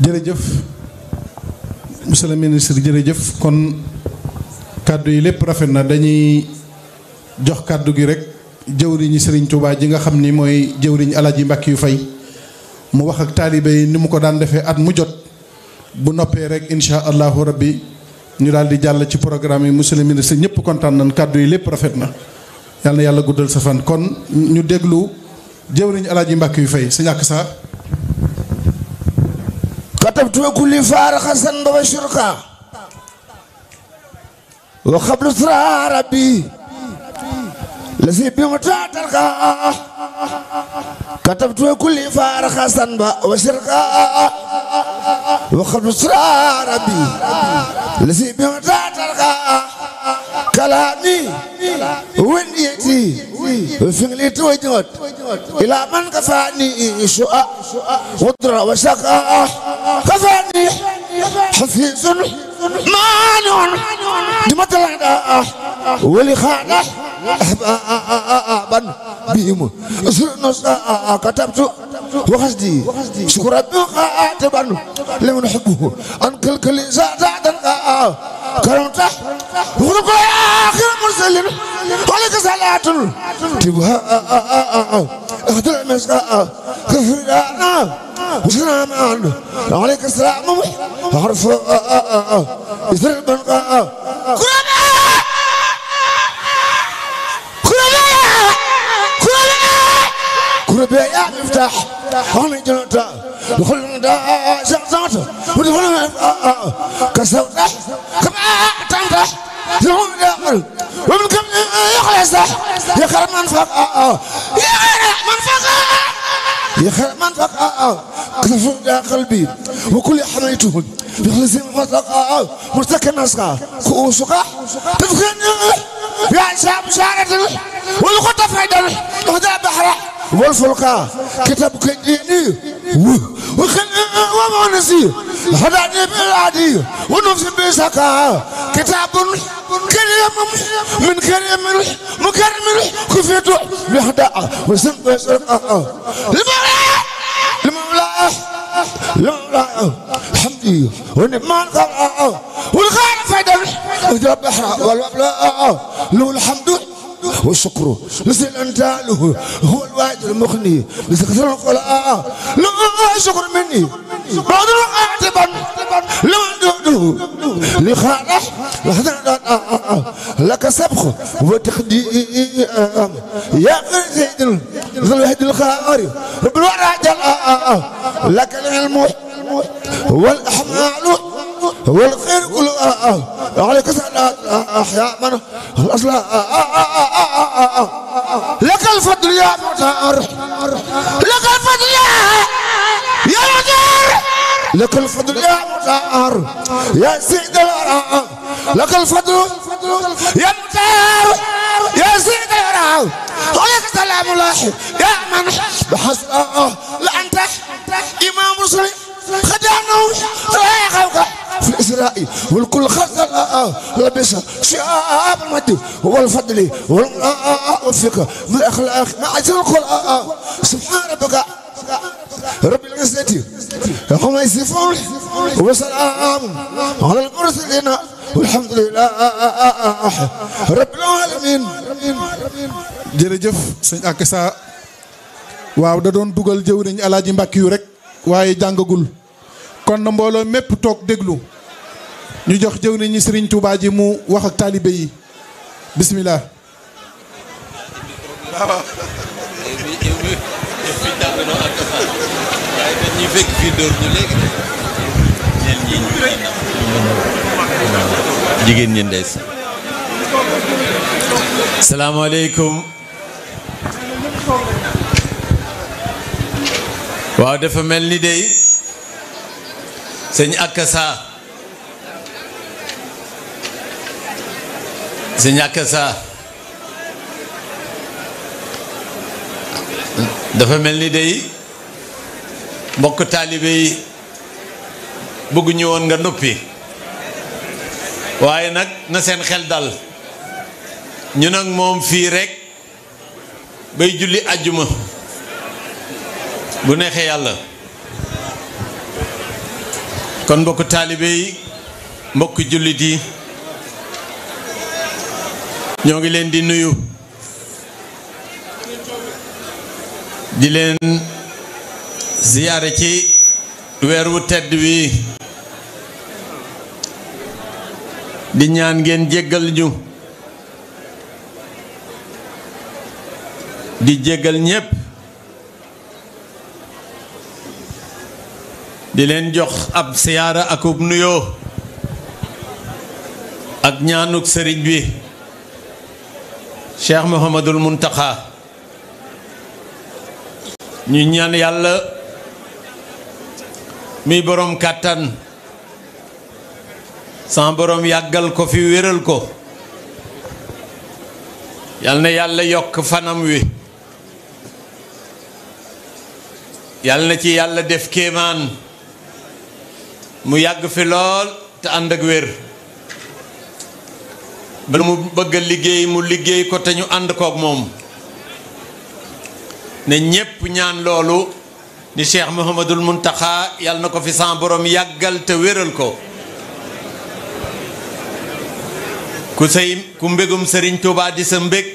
jërëjëf monsieur le ministre jërëjëf kon kàddu yi lépp rafet na dañuy jox kàddu gi rek jëwriñu Serigne Touba ji nga xam ni mooy jëwriñ Alaaji Mbàkke yu fay mu wax ak taalibe yi ni mu ko daan defee at mu jot bu noppee rek insha allahu rabbi ñu daal di jàll ci programme yi monsieur le ministre ñëpp kontaan nañ kàddu yi lépp rafet na yàlla na yàlla guddal sa fan kon ñu déglu jëwriñ Alaaji Mbàkke yu fay sa ñàkk saa katabtu kulli faaraxa san ba shirka wa xablu sra rabbi لسي بمتاتك كتبت كل فارخ سنبا وشركا وخلف سرى ربي لسي بمتاتك كلامي ونيتي وفنلي توجهت إلى من كفاني شقاء وضر وشقاء كفاني حفيظ مانع دمتلنا ولخانه أحبابا بهم كتبت وخزدي شكرا بخاتبا لمن حبه أنك الكليسة كرمت وخلق يا أخي المرسلين عليك صلاة تبها اخذ المساء كفرانا وسلام عليك السلام عرف يسرب كربي يا مفتاح هون جنتا دخلنا دا شخصات ودخلنا كسوتا كما تنتا لهم داخل ومن كم يخلص يا خير من فق يا خير من فق يا خير من فق كسف قلبي وكل حميته يخلص من فق مرتكن نسقا كوسقا تفكرني يا شاب شارد والخطة فايدة هذا بحر والفلقاء كتاب كديني ومونسي هداني بالعادي ونفسي بسكا كتاب كريم من كريم مكرم كفيته بهداء وسم لمولا حمدي ونعمان والخير فايدة وجاب بحر والوبلاء له الحمد والشكر مثل أنت له هو الواحد المغني لكثر القلاء لا شكر مني بعد العاتبا لمن دونه لخالح لك سبخ وتخديم يا زيد الواحد الخاري رب الورى جل لك العلم والأحمال والخير كله عليك صلاة أحياء من الأصلاء لك الفضل يا مطهر لك الفضل يا مطهر لك الفضل يا مطهر يا سيد الورى لك الفضل يا مطهر يا سيد الورى عليك سلام الله يا من بحسن لأنت إمام مسلم خدعناه رأيك في الإسراء والكل خزل لبس شعاب المجد والفضل والفقه من الأخلاق مع عزل الخلق سبحان ربك رب العزة هم يصفون وسلام على المرسلين والحمد لله رب العالمين jërëjëf sëñ Akassa waaw da doon dugal jëwriñ Alaaji Mbàkke yu rek waaye jàngagul kon na mbooloo mépp toog déglu ñu jox jëwriñu Serigne Touba ji mu wax ak taalibe yi bismillah jigéen ñi ndeys salaamaaleykum waaw dafa mel ni dey sëñ Akassa dafa mel ni dey mbokk taalibe yi bëgguñu woon nga noppi waaye nag na seen xel dal ñu nag moom fii rek bay julli àjjuma bu neexee yàlla kon mbokk taalibe yi mbokk jullit yi ñoo ngi leen di nuyu di leen ziyaare ci weer wu tedd wi di ñaan ngeen jéggal ñu di jéggal ñépp di leen jox ab siyaara akub nuyoo ak ñaanuk sëriñ bi Cheikh Mouhamadul Muntaxa ñu ñaan yàlla mi boroom kàttan sama boroom yàggal ko fi wéral ko yal na yàlla yokk fanam wi yal na ci yàlla def kéemaan mu yàgg fi lool te ànd ak wér bala mu bëgg a liggéey mu liggéey ko te ñu ànd kook moom ne ñépp ñaan loolu ni Cheikh Mouhamadul Muntaxa yal na ko fi sama boroom yàggal te wéral ko ku mbégum Sëriñ Tuubaa di sa mbég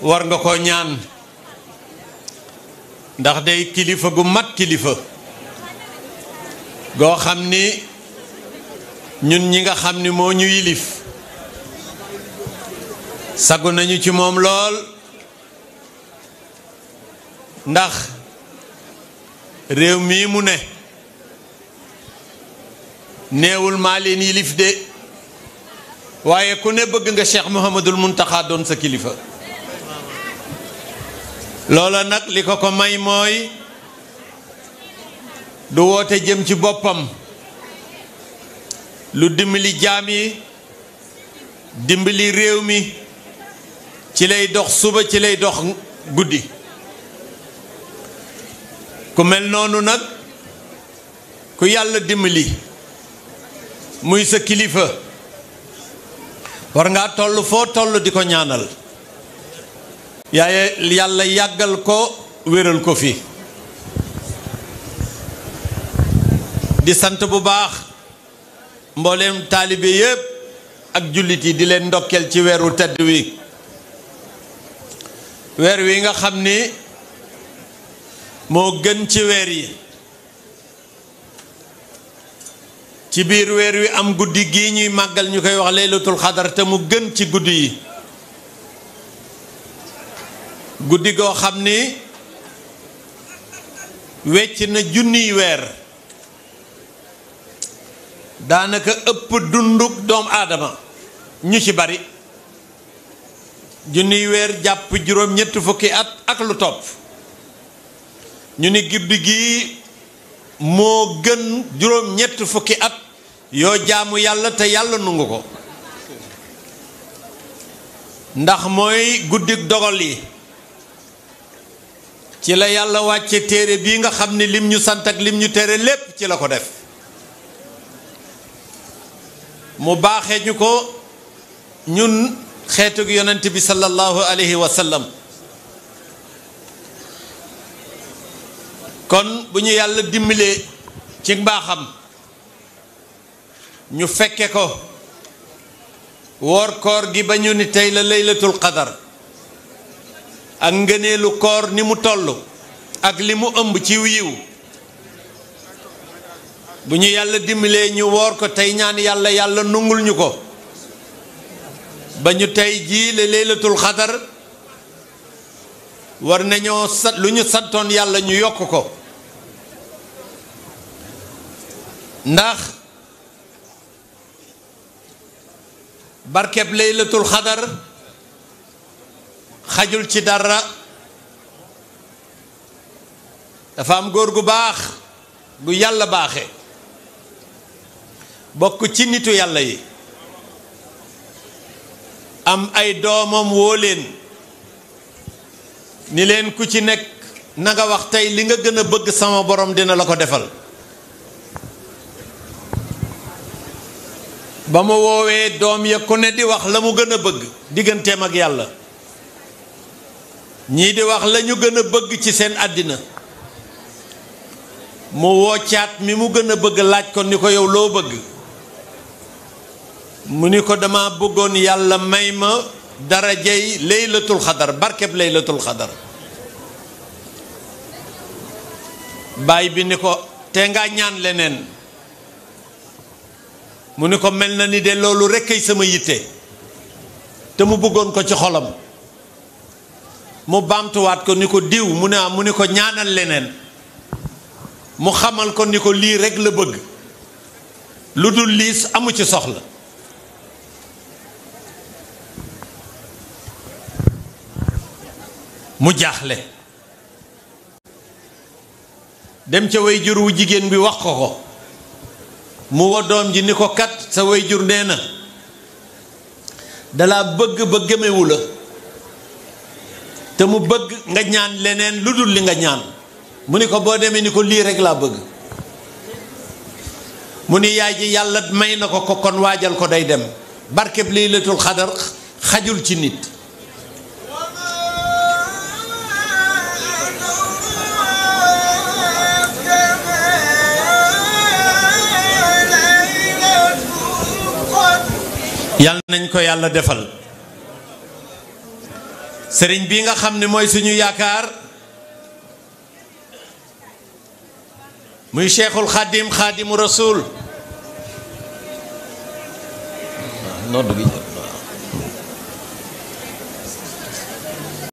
war nga ko ñaan ndax day kilifa gu mat kilifa goo xam ni ñun ñi nga xam ni moo ñu yilif sagu nañu ci moom lool ndax réew mii mu ne neewul maa leen yilif de waaye ku ne bëgg nga Cheikh Mouhamadul Muntaxa doon sa kilifa loola nag li ko ko may mooy du woote jëm ci boppam lu dimbali jaam yi dimbali réew mi ci lay dox suba ci lay dox guddi ku mel noonu nag ku yàlla dimbali muy sa kilifa war ngaa toll foo toll di ko ñaanal yaaye yàlla yàggal ko wéral ko fi di sant bu baax mbooleem taalibe yépp ak jullit yi di leen ndokkeel ci weeru tedd wi weer wi nga xam ni moo gën ci weer yi ci biir weer wi am guddi gii ñuy màggal ñu koy wax laylatul xadar te mu gën ci guddi yi guddi goo xam ni wecc na junniy weer daanaka ëpp dunduk doomu aadama ñu ci bari junniy weer jàpp juróom ñett fukki at ak lu topp ñu ni guddi gi moo gën juróom ñett fukki at yoo jaamu yàlla te yàlla nungu ko ndax mooy guddik dogal yi ci la yàlla wàcce téere bii nga xam ni lim ñu sant ak lim ñu tere lépp ci la ko def mu baaxee ñu ko ñun xeetug yonent bi sallallahu alayhi wa sallam kon bu ñu yàlla dimbalee ci mbaaxam ñu fekke ko woor koor gi ba ñu ni tey la laylatul qadar ak ngëneelu koor ni mu toll ak li mu ëmb ci wiiw bu ñu yàlla dimbalee ñu woor ko tey ñaan yàlla yàlla nungul ñu ko ba ñu tey jii la laylatul qadar war nañoo lu ñu santoon yàlla ñu yokk ko ndax barkeb laylatul xadar xajul ci dara dafa am góor gu baax gu yàlla baaxe bokk ci nitu yàlla yi am ay doomam woo leen ni leen ku ci nekk na nga wax tey li nga gën a bëgg sama borom dina la ko defal ba ma woowee doom ya ku ne di wax la mu gën a bëgg digganteem ak yàlla ñii di wax la ñu gën a bëgg ci seen àddina mu woo caat mi mu gën a bëgg laaj ko ni ko yow loo bëgg mu ni ko dama bëggoon yàlla may ma darajay laylatul xadar barkeb laylatul xadar baay bi ni ko te nga ñaan leneen mu ni ko mel na ni de loolu rekk ay sama yitte te mu bëggoon ko ci xolam mu baamtuwaat ko ni ko diw mu ni ko ñaanal leneen mu xamal ko ni ko lii rekk la bëgg lu dul liis amu ci soxla mu jaaxle dem ca way jur wu jigéen bi wax ko mu woo doom ji ni ko kat sa way jur nee na dalaa bëgg ba gëmewu la te mu bëgg nga ñaan leneen lu dul li nga ñaan mu ni ko boo demee ni ko lii rekk laa bëgg mu ni yaay ji yàlla may na ko kon waajal ko day dem barkeb laylatul xadar xajul ci nit yàlla nañ ko yàlla defal sëriñ bi nga xam ne mooy suñu yaakaar muy cheikhul xadim xadimu rasul nodd gi